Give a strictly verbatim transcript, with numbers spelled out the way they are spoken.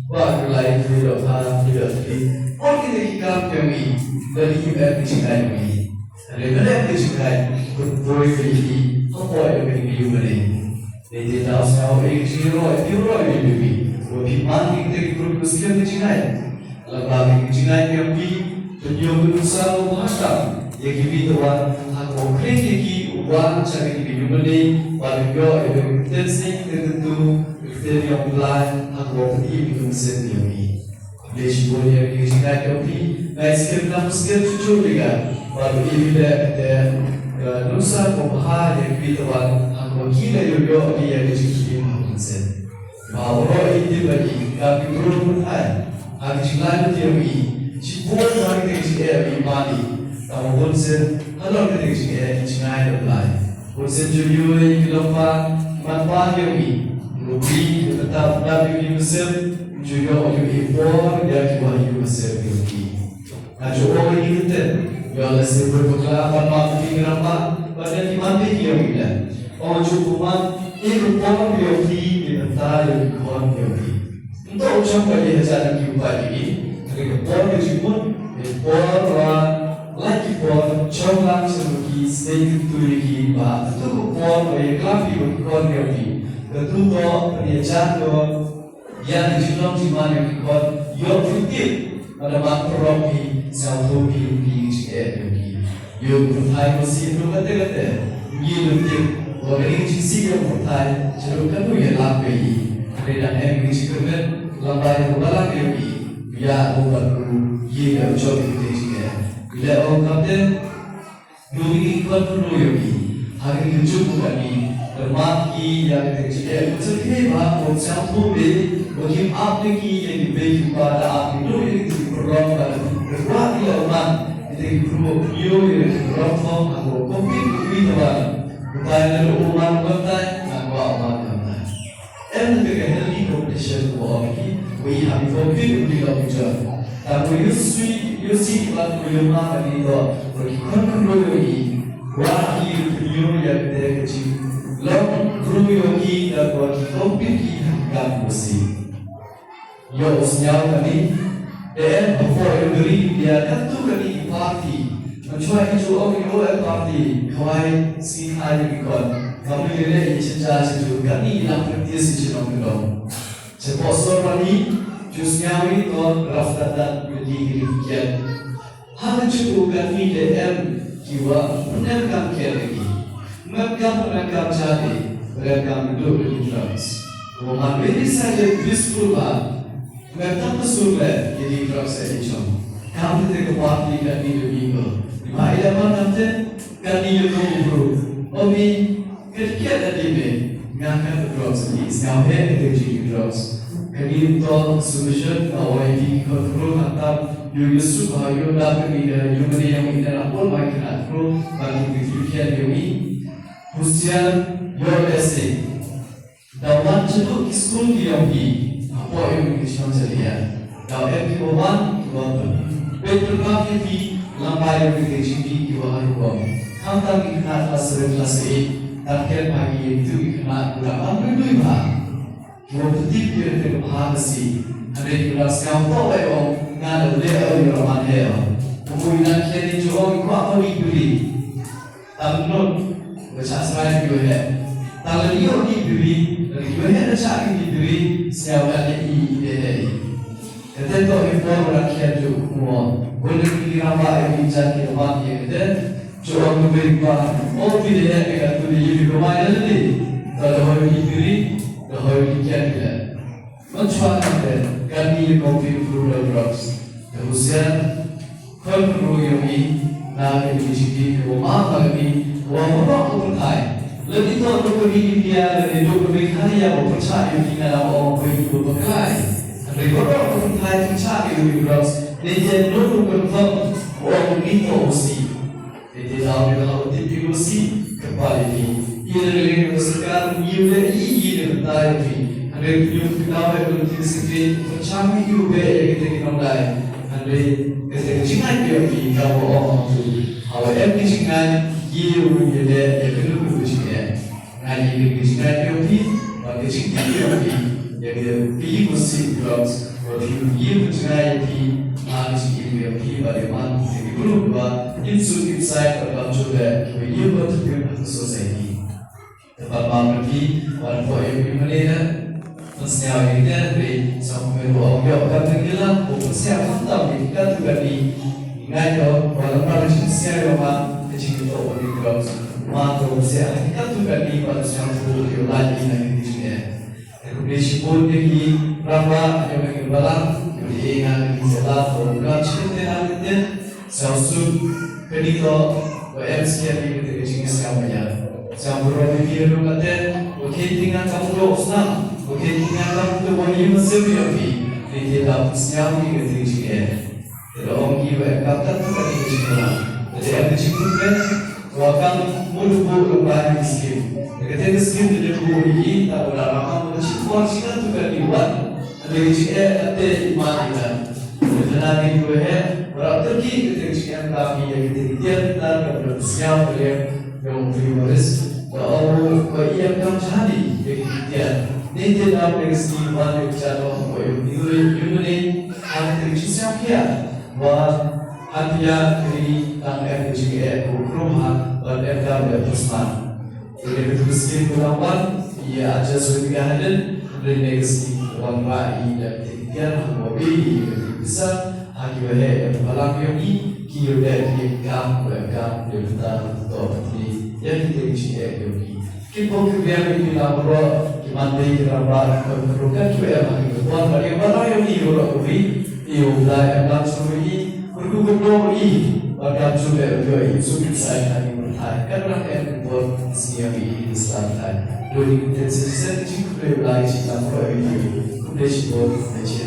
Ba ka lai ka dohkha ka dohkha. Ong kita ki kam ka jong i. Lada i em ka jingai jong i. Lada i em ka jingai. Pynpoi ka i. Hapoh ïa ka ïing mane. Lada i daw sngewbha ka jingroi, ka jingroi ka jong i. Ba phi man kita ki briew ki skhem ka jingai. Lada ka jingai ka jong i. Pynïoh ka nuksa ba bha tam. Ïa ki wi tawar. Ha ka khring ïa ki wan sha ka ïing mane. Ba ïoh ïa ka kyrteng seng ka kyrteng. Te ïa u Blei ha ka pynïaid ka mynsiem ïa u. Lei shibun ïa ki jingïaid ïa u. Ngai skhem na skhem chuchu ïa ka. Ba u ïa u leh te ka nuksa ko bha ïa ki tawar ha ka ki la ïoh ïoh ïa ka jingim ha ka mynsiem. Ba u ro i ti ba i ka ki bru pun hai ha ka jinglai ïa u. Shibun ha ka jingïaid ïa u mani. Ka bun sien ha ka jingïaid ïa u Blei. Bun sien ju ïoh ïa ki longpa, man pa ïa u. Rupi, ki bynta bynta ïa u mynsiem, ju ïoh ïa u por ïa ki wan ïa u mynsiem ïa u. Nga ju ong ïa ki te, ïoh lehse bun bakla, ban ma ki rangbah, ban ïa ki man ïa ki ïa u ïa. Ong ju pynman, ïa ki por ïa u ki bynta ïa ki khon ïa u. Nto u chong ba ïa hajan ki u ba ïa ki, ïa ki por ïa ki mut, ïa por wa Lai ki por, chong lang sha ki, sneng ki tu ïa ki ba, katu ka por ba ïa klam ki ba ki khon ïa ki. Katu to, pynïajan to, ïa ki jinglong jingman ïa ki khon, ïoh ki tip, ba da ban pynrong ki, sngewthuh ki, ki jingeh ïa ki. Ïoh ki pyrthai ko sien ruh kate kate, ngi ïoh tip, ba ka dei ka jingsih ïa ki pyrthai, sha ruh katu ïa lap ïa ki. Hynrei dang em ki jingkyrmen, lamba ïa ki ba lap ïa ki. Ïa u bad u ïa u jong u te jingeh. Ïa u kate. Lu ki khon lu ïa ki. Ha ki juk u kani. Termat ki ïa ki te jingeh. Ku sngewthuh ba ku sngewthuh be. Ba kim ap ïa ki ïa ki be ki ba da ap ki lu ïa ki te pynrong ba da. Termat ki ïa u man. Ki te ki pynrong ïa ki pynrong khong ha ku. Kompit ku ïa u man. Ku tai na u man ku tai. Na ku u man ku tai. Em te ka healthy competition ko ong ki, wi ha mi ko ki wi lo ki jor. Ta ko yu sui, yu si ki ban ko yu ma ka ni do, ko ki kon ko lo yu ki, wa ki yu ki yu ya te ka chi. Lo ru yu ki da ko ki compete ki ha ka ko si. Ïoh u sñiaw kani, te em hapoh ïa u dri India katto katne ki party. Mynshwa ki ju ong ïa u em party, khawai sngi ai ïa ki khon. Ka mut ïa leh ïa ki jait jait ki ju katne ki nang practice ïa ki nongkyndong. Shapoh sor mani, ju sñiaw ïa ki to raf dat dat ïa ki ki kiad. Ha ka jingkyrkhu kane te em ki wa pyndonkam kiad ïa ki. Ngam kam pyndonkam jait, pyndonkam duh ïa ki drugs. Ko man very silent peaceful ba. Ngam tam pynsuh leh ïa ki drugs ïa ki jong. Kam te ka party kane ïa ki ko. Ba ïa man kam te kane ïa ko bru. Omi Ka kiad da dei me, nga ka drugs ni, sñiaw he ka dei jingïoh drugs. Ka dei to solution, ka wai di ka thro ka tam, ïoh ïoh suk ha ïoh da ka dei ka ïoh ka dei ïoh ïoh da pon mai ka thro, ba ki ki ki kiad ïoh ni. Husiar, ïoh lehse. Da wan chaduk ki skul ki ïoh ki, hapoh ïoh ki sñiaw jali ïa. Daw em ki ba wan, ki ba pyn. Peit pynbam ïa ki, lamba ïa ki ka jingdih ki ba ha rukom. Khamtam ki khynnah klas seven, klas eight, target ba ki ïa ki khynnah, ki ba bam lui lui ba. Ki ba pyntip ïa ki ba ha ka si. Hynrei ki ba sñiaw to ba ïoh, nga da leh ïa ki ba man he ïoh. Kumno ïa ki ïa ki jong, ki ba pynlip pynlip. Tang not, ba chah srai ki waheh. Tang lada ïoh ki diri, lada ki waheh da chah ki diri, sñiaw lada i, i de de i. Kate to i por ba da khian ju kumno. Bun da ki rama e ki jan ki rama ki kate. Ju ong ki wei ba, o ki de de ka tu de i ki rama i lada de. To da hoi ki diri, da hoi ki khian ki de. Mynshwa kate, kane ka ïa kong phi u Bruno Brooks. Te husiar, khon ruh ïa ngi, na ka dei jingdih ka wa ma ka dei, ka wa ma ka pyrthai. Lada ito ruh ka dei India, lada ito ka dei Meghalaya, ba pyrshah ïa ngi nga la ong ba ito ba kai. Hynrei baroh ka pyrthai pyrshah ïa ngi Brooks. Dei ïa ngi ruh ka pyrthai, ka ong ngi to u si. Te te daw ïa ka u tip ïa u si, ka pali ni. Ïa ka leng ka sorkar, ïa u leh i, ïa ka tai ni. Hynrei ïa ka daw ïa ka u tip sikri, ka cham ïa u be ïa ka te ki nong dai. Hynrei ka te ka jingai ïa u, ka wa ong tu. Hawa em ki jingai, ïa u ïa leh, ïa ka lu ka jingai. Ngai ïa ka jingai ïa u, ba ka jingai ïa u. Ïa ki, ki ïing masi ki rong, ba phi ïa phi jngai ïa phi, ha ki jingim ïa phi ba dei man ki group ba im suk im sai ba kam jur leh, kiba ïa ba tribute ha ka society. Te pat ma ka phi, wan poi ïa phi mane da, pynsñiaw ïa ki te, phi, sa phi ong ïa ka te ki la, ko pynsñiaw khamtam ïa ki katto katne, ngai to, ba la mar jingpynsñiaw ïa ma, ka jingïatoh ba ki rong, ma to pynsñiaw ïa ki katto katne, ba la sñiaw pynlait ïa ki jingeh. Te khublei shibun ïa ki rangbah, ïa ki balang, ïa ki nga ki jylla, ko nga shibun te na ki te, sñiawsuk, kane to, ba em skia ïa ki te ka jingsngiaw maya. Sñiaw burom ïa ki ruh kate, ba ki te nga kam to snam, ba ki te nga kam to ba ïa ma sem ïa ki, ki te da sñiaw ïa ki te jingeh. Te da ong ki ba em kam tat tu ka dei ka jingkhlaiñ. Te da em ka jingkhlaiñ, wa kam mut u buh lyngba ki skim. Te ka dei ka skim te da buh ïa ki, ta wa da ma kam ka jingkor jingkhlaiñ tu ka dei wan. Te ka jingeh ka te i ma i kan. Te da na dei wa he, wa rap terki ka dei ka jingeh ka mi ïa ka dei ka tiar ka tar ka bra sñiaw ka dei ka ong tu wa ris. Wa ong wa i em kam jani ïa ka dei ka tiar. Ni te da ka dei ka skim wan ïa ka jano wa ïa ka dei ka dei. Hangta ki sñiaw khia, wa hangta ki tang em ki jingeh ko krum ha, wa em kam em pyrshang. Ïa ka tu skim ko la wan, ïa adjust with ka hadien, ri ne ka skim wan ba i da ki tiar ha wa bi ïa ka tu pisa, ha ki wa he em balang ïa ki, ki ïa da ki kam ko em kam ïa ka ta to ki ïa ki te ki jingeh ïa ki. Ki pok ki biang ki lam ro, ki mande ki ram ba, ki pok ki ro ka ki em ha ki pok ba ki ba la yo ni ro ko ri, i u la em lam su ri, ko ku ko ro i, ba ka ju le ro i, su ki sai ha ni ro thai, ka ram em ki pok sniang i, i sa thai. Ro ni ki te si sen ki ku le la i si lam ro i, ku le si ro, le si